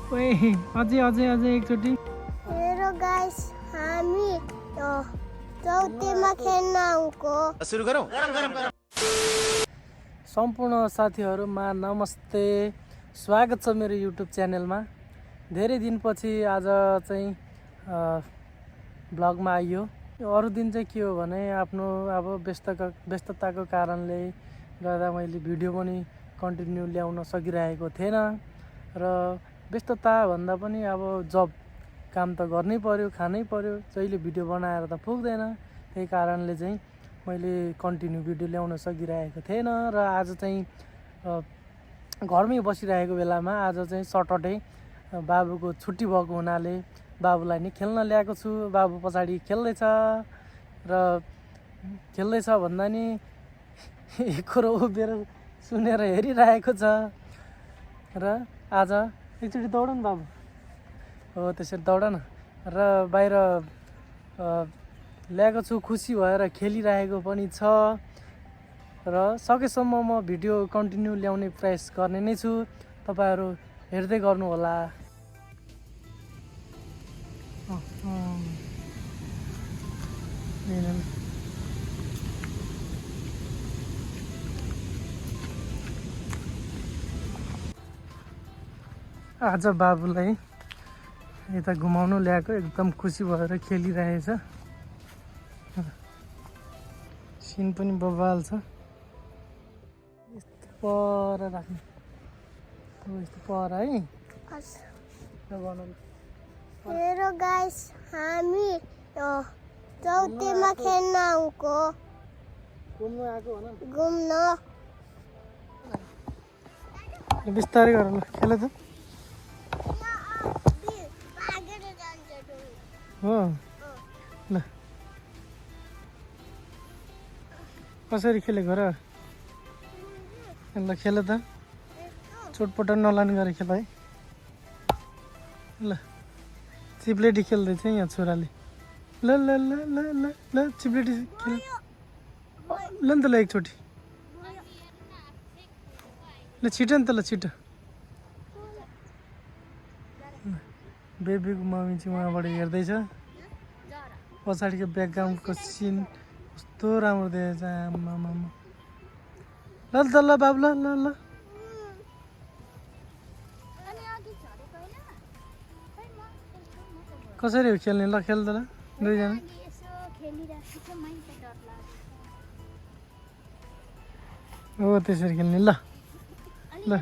ओए अझै अझै अझै एकचोटि। हेलो गाइस, हामी चौथीमा खेल्न आउँको। सुरु गरौँ। सम्पूर्ण साथीहरुमा नमस्ते, स्वागत छ मेरो युट्युब च्यानलमा। धेरै दिनपछि आज चाहिँ ब्लगमा आइयो। अरू दिन चाहिँ के हो भने आफ्नो अब व्यस्तताको कारणले गर्दा मैले भिडियो पनि कन्टिन्यू ल्याउन सकिरहेको थिएन र व्यस्तता भन्दा पनि अब जब काम त गर्नै पर्यो, खानै पर्यो, जहिले भिडियो बनाएर त पुग्दैन। त्यही कारणले चाहिँ मैले कन्टिन्यू भिडियो ल्याउन सकिरहेको थिएन र आज चाहिँ घरमै बसिरहेको बेलामा आज चाहिँ सटरडे बाबुको छुट्टी भएको हुनाले बाबुलाई नि खेल्न ल्याएको छु। बाबु पछाडि खेल्दैछ र खेल्दैछ भन्दा नि एक कुरो उभिएर सुनेर हेरिरहेको छ र आज एकचोटि दौड न बाबु, हो त्यसरी दौड न। र बाहिर ल्याएको छु, खुसी भएर खेलिरहेको पनि छ र सकेसम्म म भिडियो कन्टिन्यू ल्याउने प्रयास गर्ने नै छु। तपाईहरु हेर्दै गर्नु होला। आज बाबुलाई यता घुमाउनु ल्याएको, एकदम खुसी भएर खेलिरहेछ। सिन पनि बबाल छ। यस्तो पर राख्नु, यस्तो पर है। हेलो गाइस, हामी चौथीमा खेल्न आउँको। घुम्नु आएको हो न? घुम्न। बिस्तारै गर ल, खेल त। हो ल, कसरी खेले घर? ल खेल त, चोटपटक नलाने गरे खेल है। ल चिप्लेटी खेल्दैछ यहाँ छोराले। ल ल ल ल ल ल चिप्लेटी खेल ल नि त, ल एकचोटि ल, छिटो नि त, ल छिटो। बेबीको मम्मी चाहिँ उहाँबाट हेर्दैछ। पछाडिको ब्याकग्राउन्डको सिन कस्तो राम्रो देखेछ। आमामा, ल त ल बाबु, ल ल ल। कसरी हो खेल्ने? ल खेल त ल, दुईजना। हो त्यसरी खेल्ने। ल ल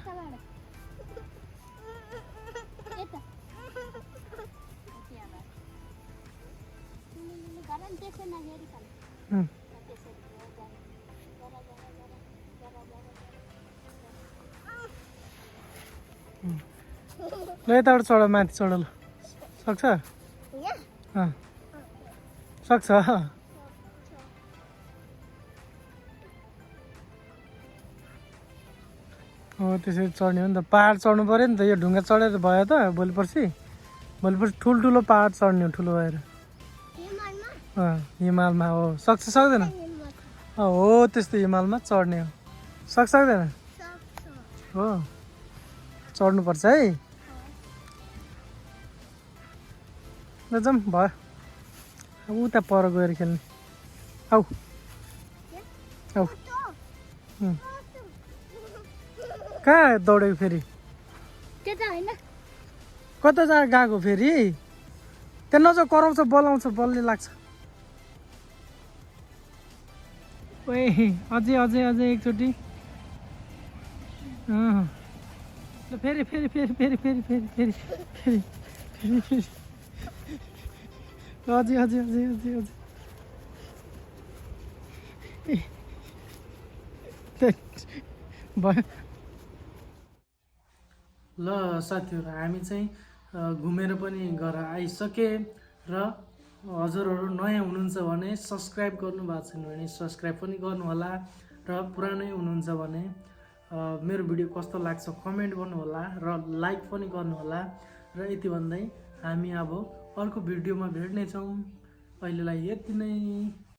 ल यताबाट चढ, माथि चढ। ल सक्छ? सक्छ। हो त्यसरी चढ्ने हो नि त। पहाड चढ्नु पऱ्यो नि त। यो ढुङ्गा चढेर भयो त? भोलि पर्सि ठुल्ठुलो पहाड चढ्ने हो, ठुलो भएर। हिमालमा हो। सक्छ सक्दैन? हो त्यस्तो हिमालमा चढ्ने हो। सक्दैन? हो चढ्नुपर्छ है। ल जाऊँ, भयो। उता पर गएर खेल्ने। आऊ आऊ। कहाँ दौडेको फेरि? कता जहाँ गएको फेरि? त्यहाँ नजाऊ, कराउँछ, बोलाउँछ, बल्ने लाग्छ। ओए अझै अझै अझै एकचोटि। ल फेरि फेरि फेरि फेरि फेरि फेरि फेरि फेरि फेरि फेरि अझै अझै अझै अझै अझै। भयो। ल साथीहरू, हामी चाहिँ घुमेर पनि घर आइसके र हजुरहरू नयाँ हुनुहुन्छ भने सब्सक्राइब गर्नुभएको छैन भने सब्सक्राइब पनि गर्नु होला र पुरानै हुनुहुन्छ भने मेरो भिडियो कस्तो लाग्छ कमेन्ट गर्नु होला र लाइक पनि गर्नु होला। र यति भन्दै हामी अब अर्को भिडियोमा भेट्नेछौँ। अहिलेलाई यति नै।